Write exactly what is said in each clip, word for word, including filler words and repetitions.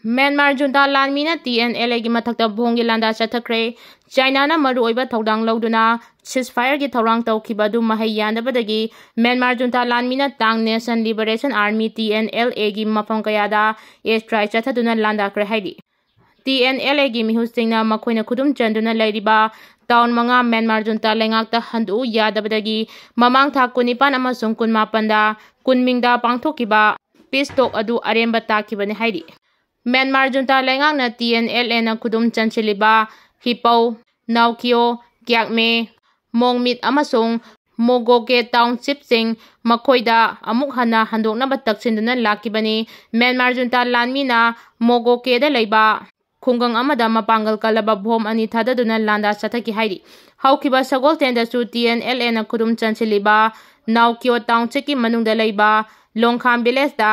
Myanmar junta ꯂꯥꯟꯃꯤꯅ T N L ꯑꯦꯒꯤ ꯃꯊꯛꯇ ꯕꯣꯝꯒꯤ ꯂꯥꯟꯗꯥ ꯆꯠꯊꯈ꯭ꯔꯦ꯫ ꯆꯥꯏꯅꯥꯅ ꯃꯔꯨꯑꯣꯏꯕ ꯊꯧꯗꯥꯡ ꯂꯧꯗꯨꯅ ceasefire-ꯒꯤ ꯊꯧꯔꯥꯡ ꯇꯧꯈꯤꯕ ꯑꯗꯨ ꯃꯍꯩ ꯌꯥꯟꯗꯕꯗꯒꯤ ꯃ꯭ꯌꯥꯟꯃꯥꯔ ꯖꯨꯟꯇꯥ ꯂꯥꯟꯃꯤꯅ Ta'ang National Liberation Army, T N L ꯑꯦꯒꯤ ꯃꯐꯝ ꯀꯌꯥꯗ air strike ꯆꯠꯊꯗꯨꯅ ꯂꯥꯟꯗꯥꯈ꯭ꯔꯦ ꯍꯥꯏꯔꯤ꯫ ꯇꯤ ꯑꯦꯟ ꯑꯦꯜ ꯑꯦꯒꯤ ꯃꯤꯍꯨꯠꯁꯤꯡꯅ ꯃꯈꯣꯏꯅ ꯈꯨꯗꯨꯝ ꯆꯟꯗꯨꯅ ꯂꯩꯔꯤꯕ town ꯃꯉꯥ ꯃ꯭ꯌꯥꯟꯃꯥꯔ ꯖꯨꯟꯇꯥ ꯂꯩꯉꯥꯛꯇ ꯍꯟꯗꯣꯛꯎ ꯌꯥꯗꯕꯗꯒꯤ ꯃꯃꯥꯡ ꯊꯥ ꯀꯨꯟꯅꯤꯄꯥꯟ ꯑꯃꯁꯨꯡ ꯀꯨꯟꯃꯥꯄꯟꯗ ꯀꯨꯟꯃꯤꯡꯗ ꯄꯥꯡꯊꯣꯛꯈꯤꯕ peace talk ꯑꯗꯨ ꯑꯔꯦꯝꯕ ꯇꯥꯈꯤꯕꯅꯤ ꯍꯥꯏꯔꯤ꯫ ꯃ꯭ꯌꯥꯟꯃꯥꯔ ꯖꯨꯟꯇꯥ ꯂꯩꯉꯥꯛꯅ ꯇꯤ ꯑꯦꯟ ꯑꯦꯜ ꯑꯦꯅ ꯈꯨꯗꯨꯝ ꯆꯟꯁꯤꯜꯂꯤꯕ ꯍꯤꯄꯧ, ꯅꯥꯎꯀꯤꯌꯣ, ꯀ꯭ꯌꯥꯛꯃꯦ, ꯃꯣꯡꯃꯤꯠ ꯑꯃꯁꯨꯡ ꯃꯣꯒꯣꯀꯦ township-ꯁꯤꯡ ꯃꯈꯣꯏꯗ ꯑꯃꯨꯛ ꯍꯟꯅ ꯍꯟꯗꯣꯛꯅꯕ ꯇꯛꯁꯤꯟꯗꯨꯅ ꯂꯥꯛꯈꯤꯕꯅꯤ꯫ ꯃ꯭ꯌꯥꯟꯃꯥꯔ ꯖꯨꯟꯇꯥ ꯂꯥꯟꯃꯤꯅ ꯃꯣꯒꯣꯀꯦꯗ ꯂꯩꯕ ꯈꯨꯡꯒꯪ ꯑꯃꯗ ꯃꯄꯥꯡꯒꯜ ꯀꯜꯂꯕ ꯕꯣꯝ ꯑꯅꯤ ꯊꯥꯗꯗꯨꯅ ꯂꯥꯟꯗꯥ ꯆꯠꯊꯈꯤ ꯍꯥꯏꯔꯤ꯫ ꯍꯧꯈꯤꯕ ꯁꯒꯣꯜꯁꯦꯟꯗꯁꯨ ꯇꯤ ꯑꯦꯟ ꯑꯦꯜ ꯑꯦꯅ ꯈꯨꯗꯨꯝ ꯆꯟꯁꯤꯜꯂꯤꯕ ꯅꯥꯎꯀꯤꯌꯣ township-ꯀꯤ ꯃꯅꯨꯡꯗ ꯂꯩꯕ ꯂꯣꯡꯈꯥꯝ village-ꯇ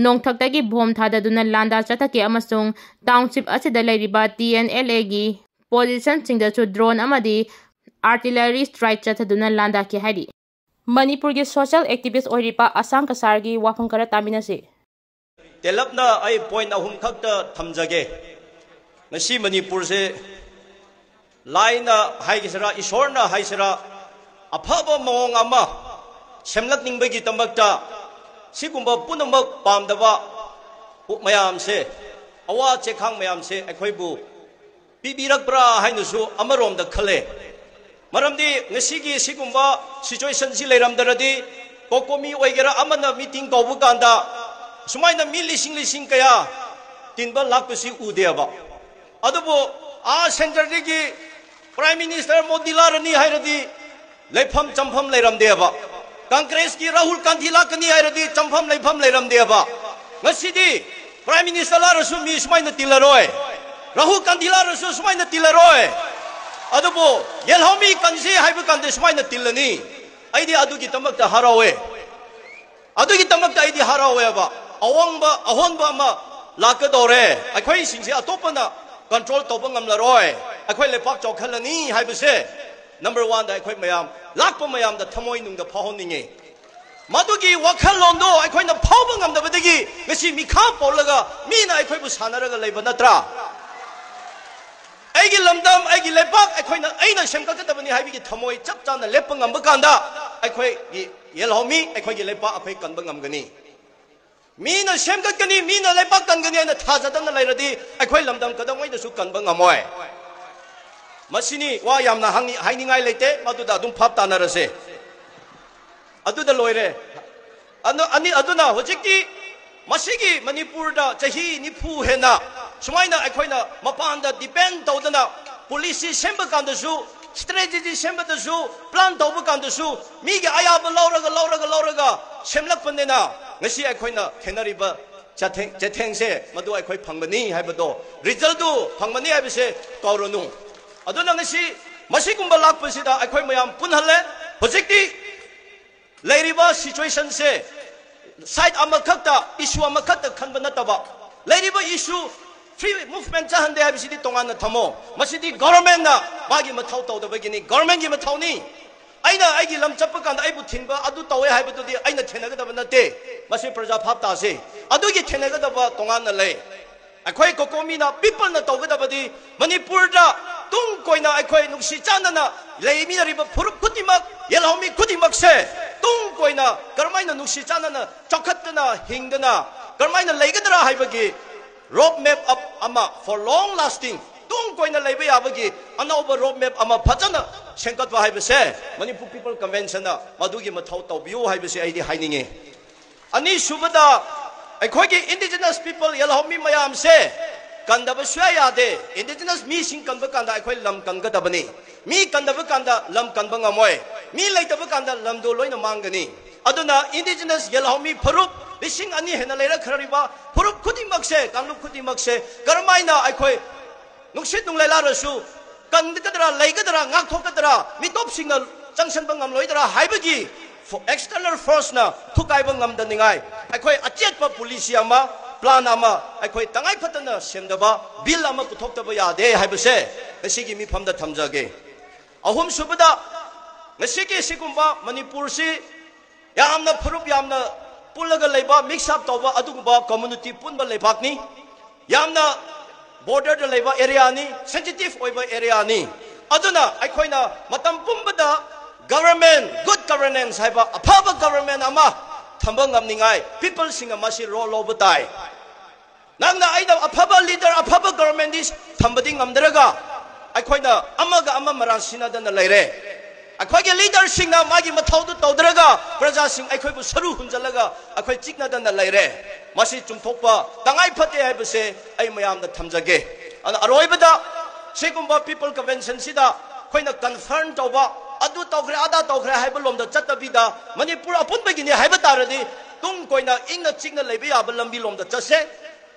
ꯅꯣꯡꯊꯛꯇꯒꯤ ꯕꯣꯝ ꯊꯥꯗꯗꯨꯅ ꯂꯥꯟꯗꯥ ꯆꯠꯊꯈꯤ ꯑꯃꯁꯨꯡ township ꯑꯁꯤꯗ ꯂꯩꯔꯤꯕ ꯇꯤ ꯑꯦꯟ ꯑꯦꯜ ꯑꯦꯒꯤ position-ꯁꯤꯡꯗꯁꯨ drone ꯑꯃꯗꯤ artillery strike ꯆꯠꯊꯗꯨꯅ ꯂꯥꯟꯗꯥꯈꯤ ꯍꯥꯏꯔꯤ꯫ ꯃꯅꯤꯄꯨꯔꯒꯤ social activist ꯑꯣꯏꯔꯤꯕ ꯑꯁꯥꯡ ꯀꯁꯥꯔꯒꯤ ꯋꯥꯐꯝ ꯈꯔ ꯇꯥꯃꯤꯟꯅꯁꯤ꯫ ꯇꯦꯜꯂꯞꯅ ꯑꯩ point ꯑꯍꯨꯝ ꯈꯛꯇ ꯊꯝꯖꯒꯦ꯫ ꯉꯁꯤ ꯃꯅꯤꯄꯨꯔꯁꯦ ꯂꯥꯏꯅ ꯍꯥꯏꯒꯁꯤꯔꯥ, ꯏꯁꯣꯔꯅ ꯍꯥꯏꯁꯤꯔꯥ, ꯑꯐꯕ ꯃꯑꯣꯡ ꯑꯃ ꯁꯦꯝꯂꯛꯅꯤꯡꯕꯒꯤꯗꯃꯛꯇ ꯁꯤꯒꯨꯝꯕ ꯄꯨꯝꯅꯃꯛ ꯄꯥꯝꯗꯕ ꯃꯌꯥꯝꯁꯦ, ꯑꯋꯥ ꯆꯦꯈꯥꯡ ꯃꯌꯥꯝꯁꯦ ꯑꯩꯈꯣꯏꯕꯨ ꯄꯤꯕꯤꯔꯛꯄ꯭ꯔꯥ ꯍꯥꯏꯅꯁꯨ ꯑꯃꯔꯣꯝꯗ ꯈꯜꯂꯦ꯫ ꯃꯔꯝꯗꯤ ꯉꯁꯤꯒꯤ ꯁꯤꯒꯨꯝꯕ situation-ꯁꯤ ꯂꯩꯔꯝꯗ꯭ꯔꯗꯤ, ꯀꯣꯀꯣꯃꯤ ꯑꯣꯏꯒꯦꯔꯥ ꯑꯃꯅ meeting ꯀꯧꯕ ꯀꯥꯟꯗ ꯁꯨꯃꯥꯏꯅ ꯃꯤ ꯂꯤꯁꯤꯡ ꯂꯤꯁꯤꯡ ꯀꯌꯥ ꯇꯤꯟꯕ ꯂꯥꯛꯄꯁꯤ ꯎꯗꯦꯕ꯫ ꯑꯗꯨꯕꯨ ꯑꯥ centre-ꯗꯒꯤ Prime Minister ꯃꯣꯗꯤ ꯂꯥꯛꯂꯅꯤ ꯍꯥꯏꯔꯗꯤ ꯂꯩꯐꯝ ꯆꯪꯐꯝ ꯂꯩꯔꯝꯗꯦꯕ꯫ Congress-ꯀꯤ ꯔꯥꯍꯨꯜ ꯒꯥꯟꯙꯤ ꯂꯥꯛꯀꯅꯤ ꯍꯥꯏꯔꯗꯤ ꯆꯪꯐꯝ ꯂꯩꯐꯝ ꯂꯩꯔꯝꯗꯦꯕ꯫ ꯉꯁꯤꯗꯤ Prime Minister ꯂꯥꯛꯂꯁꯨ ꯃꯤ ꯁꯨꯃꯥꯏꯅ ꯇꯤꯜꯂꯔꯣꯏ, ꯔꯥꯍꯨꯜ ꯒꯥꯟꯙꯤ ꯂꯥꯛꯂꯁꯨ ꯁꯨꯃꯥꯏꯅ ꯇꯤꯜꯂꯔꯣꯏ꯫ ꯑꯗꯨꯕꯨ ꯌꯦꯜꯍꯧꯃꯤ ꯀꯟꯁꯤ ꯍꯥꯏꯕ ꯀꯥꯟꯗ ꯁꯨꯃꯥꯏꯅ ꯇꯤꯜꯂꯅꯤ꯫ ꯑꯩꯗꯤ ꯑꯗꯨꯒꯤꯗꯃꯛꯇ ꯍꯔꯥꯎꯋꯦ꯫ ꯑꯗꯨꯒꯤꯗꯃꯛꯇ ꯑꯩꯗꯤ ꯍꯔꯥꯎꯋꯦꯕ꯫ ꯑꯍꯣꯡꯕ, ꯑꯍꯣꯟꯕ ꯑꯃ ꯂꯥꯛꯀꯗꯧꯔꯦ꯫ ꯑꯩꯈꯣꯏꯁꯤꯡꯁꯦ ꯑꯇꯣꯞꯄꯅ control ꯇꯧꯕ ꯉꯝꯂꯔꯣꯏ꯫ ꯑꯩꯈꯣꯏ ꯂꯩꯄꯥꯛ ꯆꯥꯎꯈꯠꯂꯅꯤ ꯍꯥꯏꯕꯁꯦ number one-ꯗ ꯑꯩꯈꯣꯏ ꯃꯌꯥꯝ, ꯂꯥꯛꯄ ꯃꯌꯥꯝꯗ ꯊꯃꯣꯏꯅꯨꯡꯗ ꯐꯥꯎꯍꯟꯅꯤꯡꯉꯤ꯫ ꯃꯗꯨꯒꯤ ꯋꯥꯈꯜꯂꯣꯟꯗꯣ ꯑꯩꯈꯣꯏꯅ ꯐꯥꯎꯕ ꯉꯝꯗꯕꯗꯒꯤ ꯉꯁꯤ ꯃꯤꯈꯥ ꯄꯣꯜꯂꯒ ꯃꯤꯅ ꯑꯩꯈꯣꯏꯕꯨ ꯁꯥꯟꯅꯔꯒ ꯂꯩꯕ ꯅꯠꯇ꯭ꯔꯥ? ꯑꯩꯒꯤ ꯂꯝꯗꯝ, ꯑꯩꯒꯤ ꯂꯩꯕꯥꯛ, ꯑꯩꯈꯣꯏꯅ, ꯑꯩꯅ ꯁꯦꯝꯒꯠꯀꯗꯕꯅꯤ ꯍꯥꯏꯕꯒꯤ ꯊꯃꯣꯏ ꯆꯞ ꯆꯥꯅ ꯂꯦꯞꯄ ꯉꯝꯕ ꯀꯥꯟꯗ ꯑꯩꯈꯣꯏꯒꯤ ꯌꯦꯜꯍꯧꯃꯤ, ꯑꯩꯈꯣꯏꯒꯤ ꯂꯩꯕꯥꯛ ꯑꯩꯈꯣꯏ ꯀꯟꯕ ꯉꯝꯒꯅꯤ꯫ ꯃꯤꯅ ꯁꯦꯝꯒꯠꯀꯅꯤ, ꯃꯤꯅ ꯂꯩꯕꯥꯛ ꯀꯟꯒꯅꯤ ꯍꯥꯏꯅ ꯊꯥꯖꯗꯅ ꯂꯩꯔꯗꯤ ꯑꯩꯈꯣꯏ ꯂꯝꯗꯝ ꯀꯩꯗꯧꯉꯩꯗꯁꯨ ꯀꯟꯕ ꯉꯝꯃꯣꯏ꯫ ꯃꯁꯤꯅꯤ ꯋꯥ ꯌꯥꯝꯅ ꯍꯪꯅꯤ-, ꯍꯥꯏꯅꯤꯡꯉꯥꯏ ꯂꯩꯇꯦ, ꯃꯗꯨꯗ ꯑꯗꯨꯝ ꯚꯥꯞ ꯇꯥꯅꯔꯁꯦ꯫ ꯑꯗꯨꯗ ꯂꯣꯏꯔꯦ꯫ ꯑꯗꯨ-, ꯑꯅꯤ-, ꯑꯗꯨꯅ ꯍꯧꯖꯤꯛꯇꯤ ꯃꯁꯤꯒꯤ ꯃꯅꯤꯄꯨꯔꯗ ꯆꯍꯤ ꯅꯤꯐꯨ ꯍꯦꯟꯅ ꯁꯨꯃꯥꯏꯅ ꯑꯩꯈꯣꯏꯅ ꯃꯄꯥꯟꯗ depend ꯇꯧꯗꯅ policy ꯁꯦꯝꯕ ꯀꯥꯟꯗꯁꯨ, strategy ꯁꯦꯝꯕꯗꯁꯨ, plan ꯇꯧꯕ ꯀꯥꯟꯗꯁꯨ ꯃꯤꯒꯤ ꯑꯌꯥꯕ ꯂꯧꯔꯒ, ꯂꯧꯔꯒ, ꯂꯧꯔꯒ ꯁꯦꯝꯂꯛꯄꯅꯤꯅ ꯉꯁꯤ ꯑꯩꯈꯣꯏꯅ ꯊꯦꯡꯅꯔꯤꯕ ꯆꯩꯊꯦꯡ-, ꯆꯩꯊꯦꯡꯁꯦ ꯃꯗꯨ ꯑꯩꯈꯣꯏ ꯐꯪꯒꯅꯤ ꯍꯥꯏꯕꯗꯣ, resultꯗꯨ ꯐꯪꯒꯅꯤ ꯍꯥꯏꯕꯁꯦ ꯀꯥꯎꯔꯨꯅꯨ꯫ ꯑꯗꯨꯅ ꯉꯁꯤ ꯃꯁꯤꯒꯨꯝꯕ ꯂꯥꯛꯄꯁꯤꯗ ꯑꯩꯈꯣꯏ ꯃꯌꯥꯝ ꯄꯨꯟꯍꯜꯂꯦ꯫ ꯍꯧꯖꯤꯛꯇꯤ ꯂꯩꯔꯤꯕ situationꯁꯦ side ꯑꯃꯈꯛꯇ, issue ꯑꯃꯈꯛꯇ ꯈꯟꯕ ꯅꯠꯇꯕ, ꯂꯩꯔꯤꯕ issue, free movement ꯆꯠꯍꯟꯗꯦ ꯍꯥꯏꯕꯁꯤꯗꯤ ꯇꯣꯉꯥꯟꯅ ꯊꯝꯃꯣ꯫ ꯃꯁꯤꯗꯤ governmentꯅ ꯃꯥꯒꯤ ꯃꯊꯧ ꯇꯧꯗꯕꯒꯤꯅꯤ, governmentꯀꯤ ꯃꯊꯧꯅꯤ꯫ ꯑꯩꯅ ꯑꯩꯒꯤ ꯂꯝ ꯆꯠꯄ ꯀꯥꯟꯗ ꯑꯩꯕꯨ ꯊꯤꯡꯕ ꯑꯗꯨ ꯇꯧꯋꯦ ꯍꯥꯏꯕꯗꯨꯗꯤ ꯑꯩꯅ ꯊꯦꯡꯅꯒꯗꯕ ꯅꯠꯇꯦ꯫ ꯃꯁꯤ ꯄ꯭ꯔꯖꯥ ꯚꯥꯞ ꯇꯥꯁꯤ꯫ ꯑꯗꯨꯒꯤ ꯊꯦꯡꯅꯒꯗꯕ ꯇꯣꯉꯥꯟꯅ ꯂꯩ꯫ ꯑꯩꯈꯣꯏ COCOMIꯅ, peopleꯅ ꯇꯧꯒꯗꯕꯗꯤ ꯃꯅꯤꯄꯨꯔꯗ ꯇꯨꯡ ꯀꯣꯏꯅ ꯑꯩꯈꯣꯏ ꯅꯨꯡꯁꯤ ꯆꯥꯟꯅꯅ ꯂꯩꯃꯤꯟꯅꯔꯤꯕ ꯐꯨꯔꯨꯞ ꯈꯨꯗꯤꯡꯃꯛ, ꯌꯦꯜꯍꯧꯃꯤ ꯈꯨꯗꯤꯡꯃꯛꯁꯦ ꯇꯨꯡ ꯀꯣꯏꯅ ꯀꯔꯝꯍꯥꯏꯅ ꯅꯨꯡꯁꯤ ꯆꯥꯟꯅꯅ ꯆꯥꯎꯈꯠꯇꯅ ꯍꯤꯡꯗꯅ ꯀꯔꯝꯍꯥꯏꯅ ꯂꯩꯒꯗ꯭ꯔꯥ ꯍꯥꯏꯕꯒꯤ road map ꯑꯞ-, ꯑꯃ, for long lasting, ꯇꯨꯡ ꯀꯣꯏꯅ ꯂꯩꯕ ꯌꯥꯕꯒꯤ ꯑꯅꯧꯕ road map ꯑꯃ ꯐꯖꯅ ꯁꯦꯝꯒꯠꯄ ꯍꯥꯏꯕꯁꯦ ꯃꯅꯤꯄꯨꯔ People Conventionꯅ ꯃꯗꯨꯒꯤ ꯃꯊꯧ ꯇꯧꯕꯤꯌꯨ ꯍꯥꯏꯕꯁꯦ ꯑꯩꯗꯤ ꯍꯥꯏꯅꯤꯡꯉꯤ꯫ ꯑꯅꯤꯁꯨꯕꯗ, ꯑꯩꯈꯣꯏꯒꯤ indigenous people, ꯌꯦꯜꯍꯧꯃꯤ ꯃꯌꯥꯝꯁꯦ ꯀꯟꯗꯕ ꯁꯨꯌꯥ ꯌꯥꯗꯦ꯫ Indigenous ꯃꯤꯁꯤꯡ ꯀꯟꯕ ꯀꯥꯟꯗ ꯑꯩꯈꯣꯏ ꯂꯝ ꯀꯟꯒꯗꯕꯅꯤ꯫ ꯃꯤ ꯀꯟꯗꯕ ꯀꯥꯟꯗ ꯂꯝ ꯀꯟꯕ ꯉꯝꯃꯣꯏ꯫ ꯃꯤ ꯂꯩꯇꯕ ꯀꯥꯟꯗ ꯂꯝꯗꯣ ꯂꯣꯏꯅ ꯃꯥꯡꯒꯅꯤ꯫ ꯑꯗꯨꯅ indigenous ꯌꯦꯜꯍꯧꯃꯤ ꯐꯨꯔꯨꯞ ꯂꯤꯁꯤꯡ ꯑꯅꯤ ꯍꯦꯟꯅ ꯂꯩꯔꯛꯈ꯭ꯔꯤꯕ ꯐꯨꯔꯨꯞ ꯈꯨꯗꯤꯡꯃꯛꯁꯦ, ꯀꯥꯡꯂꯨꯞ ꯈꯨꯗꯤꯡꯃꯛꯁꯦ ꯀꯔꯝꯍꯥꯏꯅ ꯑꯩꯈꯣꯏ ꯅꯨꯡꯁꯤꯠ ꯅꯨꯡꯂꯩ ꯂꯥꯛꯂꯁꯨ ꯀꯟꯒꯗ꯭ꯔꯥ, ꯂꯩꯒꯗ꯭ꯔꯥ, ꯉꯥꯛꯊꯣꯛꯀꯗ꯭ꯔꯥ, ꯃꯤꯇꯣꯞꯁꯤꯡꯅ ꯆꯪꯁꯤꯟꯕ ꯉꯝꯂꯣꯏꯗ꯭ꯔꯥ ꯍꯥꯏꯕꯒꯤ ꯐꯣ-, external forceꯅ ꯊꯨꯒꯥꯏꯕ ꯉꯝꯗꯅꯤꯡꯉꯥꯏ ꯑꯩꯈꯣꯏ ꯑꯆꯦꯠꯄ policy ꯑꯃ, plan ꯑꯃ ꯑꯩꯈꯣꯏ ꯇꯉꯥꯏ ꯐꯗꯅ ꯁꯦꯝꯗꯕ, bill ꯑꯃ ꯄꯨꯊꯣꯛꯇꯕ ꯌꯥꯗꯦ ꯍꯥꯏꯕꯁꯦ ꯉꯁꯤꯒꯤ ꯃꯤꯐꯝꯗ ꯊꯝꯖꯒꯦ꯫ ꯑꯍꯨꯝꯁꯨꯕꯗ, ꯉꯁꯤꯒꯤ ꯁꯤꯒꯨꯝꯕ ꯃꯅꯤꯄꯨꯔꯁꯤ ꯌꯥꯝꯅ ꯐꯨꯔꯨꯞ ꯌꯥꯝꯅ ꯄꯨꯜꯂꯒ ꯂꯩꯕ, mix up ꯇꯧꯕ ꯑꯗꯨꯒꯨꯝꯕ community ꯄꯨꯟꯕ ꯂꯩꯕꯥꯛꯅꯤ꯫ ꯌꯥꯝꯅ border ꯗ ꯂꯩꯕ area ꯅꯤ, sensitive ꯑꯣꯏꯕ area ꯅꯤ꯫ ꯑꯗꯨꯅ ꯑꯩꯈꯣꯏꯅ ꯃꯇꯝ ꯄꯨꯝꯕꯗ government, good governance ꯍꯥꯏꯕ ꯑꯐꯕ government ꯑꯃ ꯊꯝꯕ ꯉꯝꯅꯤꯡꯉꯥꯏ people ꯁꯤꯡꯅ ꯃꯁꯤ role ꯂꯧꯕ ꯇꯥꯏ꯫ ꯅꯪꯅ ꯑꯩꯅ ꯑꯐꯕ leader, ꯑꯐꯕ government ꯗꯤ ꯊꯝꯕꯗꯤ ꯉꯝꯗ꯭ꯔꯒ ꯑꯩꯈꯣꯏꯅ ꯑꯃꯒ ꯑꯃ ꯃꯔꯥꯟ ꯁꯤꯟꯅꯗꯅ ꯂꯩꯔꯦ꯫ ꯑꯩꯈꯣꯏꯒꯤ leader ꯁꯤꯡꯅ ꯃꯥꯒꯤ ꯃꯊꯧꯗꯨ ꯇꯧꯗ꯭ꯔꯒ ꯄ꯭ꯔꯖꯥꯁꯤꯡ ꯑꯩꯈꯣꯏꯕꯨ ꯁꯔꯨ ꯍꯨꯟꯖꯜꯂꯒ ꯑꯩꯈꯣꯏ ꯆꯤꯛꯅꯗꯅ ꯂꯩꯔꯦ꯫ ꯃꯁꯤ ꯆꯨꯝꯊꯣꯛꯄ ꯇꯉꯥꯏ ꯐꯗꯦ ꯍꯥꯏꯕꯁꯦ ꯑꯩ ꯃꯌꯥꯝꯗ ꯊꯝꯖꯒꯦ꯫ ꯑꯗꯨꯅ ꯑꯔꯣꯏꯕꯗ ꯁꯤꯒꯨꯝꯕ people convention ꯁꯤꯗ ꯑꯩꯈꯣꯏꯅ confront ꯇꯧꯕ, ꯑꯗꯨ ꯇꯧꯈ꯭ꯔꯦ, ꯑꯗꯥ ꯇꯧꯈ꯭ꯔꯦ ꯍꯥꯏꯕ ꯂꯣꯝꯗ ꯆꯠꯇꯕꯤꯗ ꯃꯅꯤꯄꯨꯔ ꯑꯄꯨꯟꯕꯒꯤꯅꯤ ꯍꯥꯏꯕ ꯇꯥꯔꯗꯤ ꯇꯨꯡ ꯀꯣꯏꯅ ꯏꯪꯅ ꯆꯤꯛꯅ ꯂꯩꯕ ꯌꯥꯕ ꯂꯝꯕꯤ ꯂꯣꯝꯗ ꯆꯠꯁꯦ꯫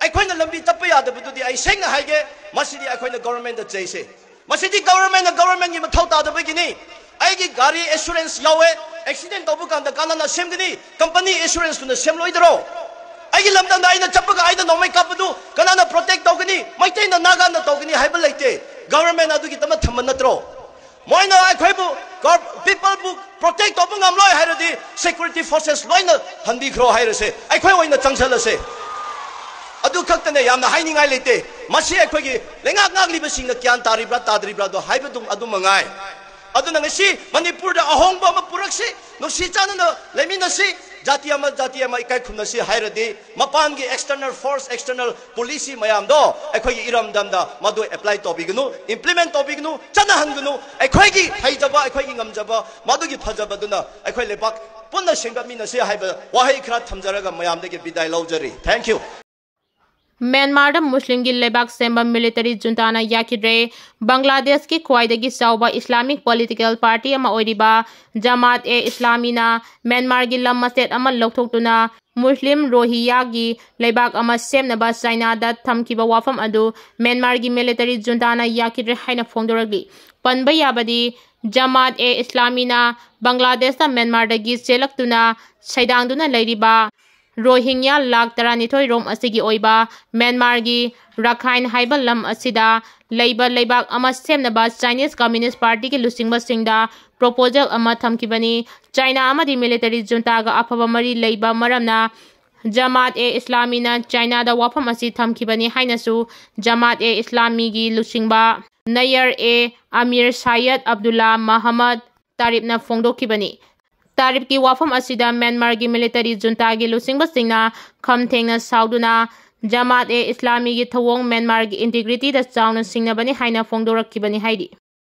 ꯑꯩꯈꯣꯏꯅ ꯂꯝꯕꯤ ꯆꯠꯄ ꯌꯥꯗꯕꯗꯨꯗꯤ ꯑꯩ ꯁꯦꯡꯅ ꯍꯥꯏꯒꯦ, ꯃꯁꯤꯗꯤ ꯑꯩꯈꯣꯏꯅ government ꯗ ꯆꯩꯁꯦ꯫ ꯃꯁꯤꯗꯤ government ꯅ government ꯒꯤ ꯃꯊꯧ ꯇꯥꯗꯕꯒꯤꯅꯤ꯫ ꯑꯩꯒꯤ ꯒꯥꯔꯤ insurance ꯌꯥꯎꯋꯦ, accident ꯇꯧꯕ ꯀꯥꯟꯗ ꯀꯅꯥꯅ ꯁꯦꯝꯒꯅꯤ? Company insurance ꯇꯨꯅ ꯁꯦꯝꯂꯣꯏꯗ꯭ꯔꯣ? ꯑꯩꯒꯤ ꯂꯝꯗꯝꯗ ꯑꯩꯅ ꯆꯠꯄꯒ ꯑꯩꯅ ꯅꯣꯡꯃꯩ ꯀꯥꯞꯄꯗꯨ ꯀꯅꯥꯅ protect ꯇꯧꯒꯅꯤ? ꯃꯩꯇꯩꯅ ꯅꯥꯒꯥꯅ ꯇꯧꯒꯅꯤ ꯍꯥꯏꯕ ꯂꯩꯇꯦ꯫ Government ꯑꯗꯨꯒꯤꯗꯃꯛ ꯊꯝꯕ ꯅꯠꯇ꯭ꯔꯣ? ꯃꯣꯏꯅ ꯑꯩꯈꯣꯏꯕꯨ, ꯒꯣ-, people ꯕꯨ protect ꯇꯧꯕ ꯉꯝꯂꯣꯏ ꯍꯥꯏꯔꯗꯤ security forces ꯂꯣꯏꯅ ꯍꯟꯕꯤꯈ꯭ꯔꯣ ꯍꯥꯏꯔꯁꯦ, ꯑꯩꯈꯣꯏ ꯑꯣꯏꯅ ꯆꯪꯁꯜꯂꯁꯦ꯫ ꯑꯗꯨ ꯈꯛꯇꯅꯦ, ꯌꯥꯝꯅ ꯍꯥꯏꯅꯤꯡꯉꯥꯏ ꯂꯩꯇꯦ꯫ ꯃꯁꯤ ꯑꯩꯈꯣꯏꯒꯤ ꯂꯩꯉꯥꯛ ꯉꯥꯛꯂꯤꯕꯁꯤꯡꯅ ꯒ꯭ꯌꯥꯟ ꯇꯥꯔꯤꯕ꯭ꯔꯥ ꯇꯥꯗ꯭ꯔꯤꯕ꯭ꯔꯥꯗꯣ ꯍꯥꯏꯕꯗꯨ ꯑꯗꯨ ꯃꯉꯥꯏ꯫ ꯑꯗꯨꯅ ꯉꯁꯤ ꯃꯅꯤꯄꯨꯔꯗ ꯑꯍꯣꯡꯕ ꯑꯃ ꯄꯨꯔꯛꯁꯤ, ꯅꯨꯡꯁꯤ ꯆꯥꯟꯅꯅ ꯂꯩꯃꯤꯟꯅꯁꯤ, ꯖꯥꯇꯤ ꯑꯃ ꯖꯥꯇꯤ ꯑꯃ ꯏꯀꯥꯏ ꯈꯨꯝꯅꯁꯤ ꯍꯥꯏꯔꯗꯤ ꯃꯄꯥꯟꯒꯤ external force, external policy ꯃꯌꯥꯝꯗꯣ ꯑꯩꯈꯣꯏꯒꯤ ꯏꯔꯝꯗꯝꯗ ꯃꯗꯨ apply ꯇꯧꯕꯤꯒꯅꯨ, implement ꯇꯧꯕꯤꯒꯅꯨ, ꯆꯠꯅꯍꯟꯒꯅꯨ꯫ ꯑꯩꯈꯣꯏꯒꯤ ꯍꯩꯖꯕ, ꯑꯩꯈꯣꯏꯒꯤ ꯉꯝꯖꯕ, ꯃꯗꯨꯒꯤ ꯐꯖꯕꯗꯨꯅ ꯑꯩꯈꯣꯏ ꯂꯩꯕꯥꯛ ꯄꯨꯟꯅ ꯁꯦꯝꯒꯠꯃꯤꯟꯅꯁꯤ ꯍꯥꯏꯕ ꯋꯥꯍꯩ ꯈꯔ ꯊꯝꯖꯔꯒ ꯃꯌꯥꯝꯗꯒꯤ ꯕꯤꯗꯥꯏ ꯂꯧꯖꯔꯤ꯫ Thank you꯫ ꯃ꯭ꯌꯥꯟꯃꯥꯔꯗ ꯃꯨꯁꯂꯤꯝꯒꯤ ꯂꯩꯕꯥꯛ ꯁꯦꯝꯕ military junta ꯅ ꯌꯥꯈꯤꯗ꯭ꯔꯦ꯫ ꯕꯪꯒ꯭ꯂꯥꯗꯦꯁꯀꯤ ꯈ꯭ꯋꯥꯏꯗꯒꯤ ꯆꯥꯎꯕ Islamic political party ꯑꯃ ꯑꯣꯏꯔꯤꯕ ꯖꯃꯥꯠ ꯑꯦ ꯏꯁꯂꯥꯃꯤꯅ ꯃ꯭ꯌꯥꯟꯃꯥꯔꯒꯤ ꯂꯝ ꯃꯆꯦꯠ ꯑꯃ ꯂꯧꯊꯣꯛꯇꯨꯅ ꯃꯨꯁꯂꯤꯝ ꯔꯣꯍꯤꯌꯥꯒꯤ ꯂꯩꯕꯥꯛ ꯑꯃ ꯁꯦꯝꯅꯕ ꯆꯥꯏꯅꯥꯗ ꯊꯝꯈꯤꯕ ꯋꯥꯐꯝ ꯑꯗꯨ ꯃ꯭ꯌꯥꯟꯃꯥꯔꯒꯤ military junta ꯅ ꯌꯥꯈꯤꯗ꯭ꯔꯦ ꯍꯥꯏꯅ ꯐꯣꯡꯗꯣꯔꯛꯂꯤ꯫ ꯄꯟꯕ ꯌꯥꯕꯗꯤ, ꯖꯃꯥꯠ ꯑꯦ ꯏꯁꯂꯥꯃꯤꯅ ꯕꯪꯒ꯭ꯂꯥꯗꯦꯁꯇ ꯃ꯭ꯌꯥꯟꯃꯥꯔꯗꯒꯤ ꯆꯦꯜꯂꯛꯇꯨꯅ ꯁꯩꯗꯥꯡꯗꯨꯅ ꯂꯩꯔꯤꯕ ꯔꯣꯍꯤꯡꯌꯥ ꯂꯥꯈ ꯇꯔꯥꯅꯤꯊꯣꯏ ꯔꯣꯝ ꯑꯁꯤꯒꯤ ꯑꯣꯏꯕ ꯃ꯭ꯌꯥꯟꯃꯥꯔꯒꯤ ꯔꯥꯈꯥꯏꯟ ꯍꯥꯏꯕ ꯂꯝ ꯑꯁꯤꯗ ꯂꯩꯕ ꯂꯩꯕꯥꯛ ꯑꯃ ꯁꯦꯝꯅꯕ Chinese Communist Party ꯒꯤ ꯂꯨꯆꯤꯡꯕꯁꯤꯡꯗ ꯄ꯭ꯔꯣꯄꯣꯖꯦꯜ ꯑꯃ ꯊꯝꯈꯤꯕꯅꯤ꯫ ꯆꯥꯏꯅꯥ ꯑꯃꯗꯤ ꯃꯤꯂꯤꯇꯔꯤ ꯖꯨꯟꯇꯥꯒ ꯑꯐꯕ ꯃꯔꯤ ꯂꯩꯕ ꯃꯔꯝꯅ ꯖꯃꯥꯠ ꯑꯦ ꯏꯁꯂꯥꯃꯤꯅ ꯆꯥꯏꯅꯥꯗ ꯋꯥꯐꯝ ꯑꯁꯤ ꯊꯝꯈꯤꯕꯅꯤ ꯍꯥꯏꯅꯁꯨ ꯖꯃꯥꯠ ꯑꯦ ꯏꯁꯂꯥꯃꯤꯒꯤ ꯂꯨꯆꯤꯡꯕ ꯅꯌꯔ ꯑꯦ ꯑꯃꯤꯔ ꯁꯥꯌꯗ ꯑꯕꯗꯨꯜꯂꯥ ꯃꯍꯃꯗ ꯇꯥꯔꯤꯞꯅ ꯐꯣꯡꯗꯣꯛꯈꯤꯕꯅꯤ꯫ ꯇꯥꯔꯤꯞꯀꯤ ꯋꯥꯐꯝ ꯑꯁꯤꯗ ꯃ꯭ꯌꯥꯟꯃꯥꯔꯒꯤ ꯃꯤꯂꯤꯇꯔꯤ ꯖꯨꯟꯇꯥꯒꯤ ꯂꯨꯆꯤꯡꯕꯁꯤꯡꯅ ꯈꯝ ꯊꯦꯡꯅ ꯁꯥꯎꯗꯨꯅ ꯖꯃꯥꯠ ꯑꯦ ꯏꯁꯂꯥꯃꯤꯒꯤ ꯊꯧꯑꯣꯡ ꯃ꯭ꯌꯥꯟꯃꯥꯔꯒꯤ ꯏꯟꯇꯤꯒ꯭ꯔꯤꯇꯤꯗ ꯆꯥꯎꯅ ꯁꯤꯡꯅꯕꯅꯤ ꯍꯥꯏꯅ ꯐꯣꯡꯗꯣꯔꯛꯈꯤꯕꯅꯤ ꯍꯥꯏꯔꯤ꯫